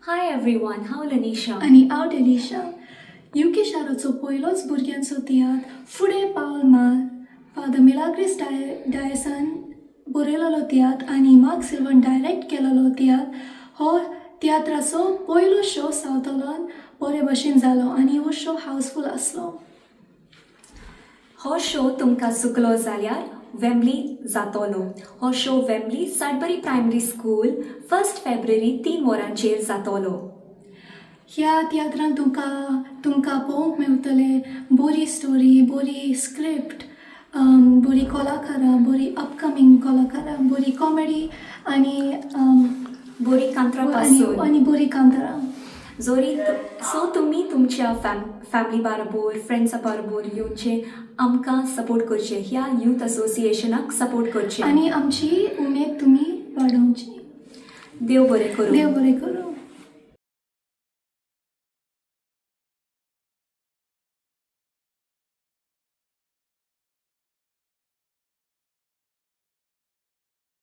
Hi everyone, हांव लनिशा. आनी हांव डेलिशा. युके शाराचो पयलोच भुरग्यांचो तियात्र फुडें पावल मार, फादर मिलाग्रीस डायसान बरयलेलो तियात्र आनी मार्क सिल्वन डायरेक्ट केलेलो तियात्र, हो तियात्राचो पयलो शो सावथॉलान बरे भशेन जालो आनी हो शो हावसफूल आसलो. हो शो तुमकां चुकलो जाल्यार वेम्बली जातलो. हो शो वेम्बली साडबरी प्रायमरी स्कूल 1 फेब्रुवारी 3 वरांचेर जातलो. ह्या तियात्रान तुमकां पळोवंक मेवतले बरी स्टोरी, बरी स्क्रिप्ट, बरी कलाकारां, बरी अपकमींग कलाकारां, बरी कॉमेडी आनी बरी कांतरां आनी पासून. आनी बरी कांतरां. जोरी सो तुमी तुमच्या फॅमिली बारोबर, फ्रेंड्सा बारोबर येवचे, आमकां सपोर्ट करचे, ह्या यूथ असोसिएशनाक सपोर्ट करचे. आनी आमची उमेद तुमी वाडोवची. देव बरें करूं. देव बरें करूं.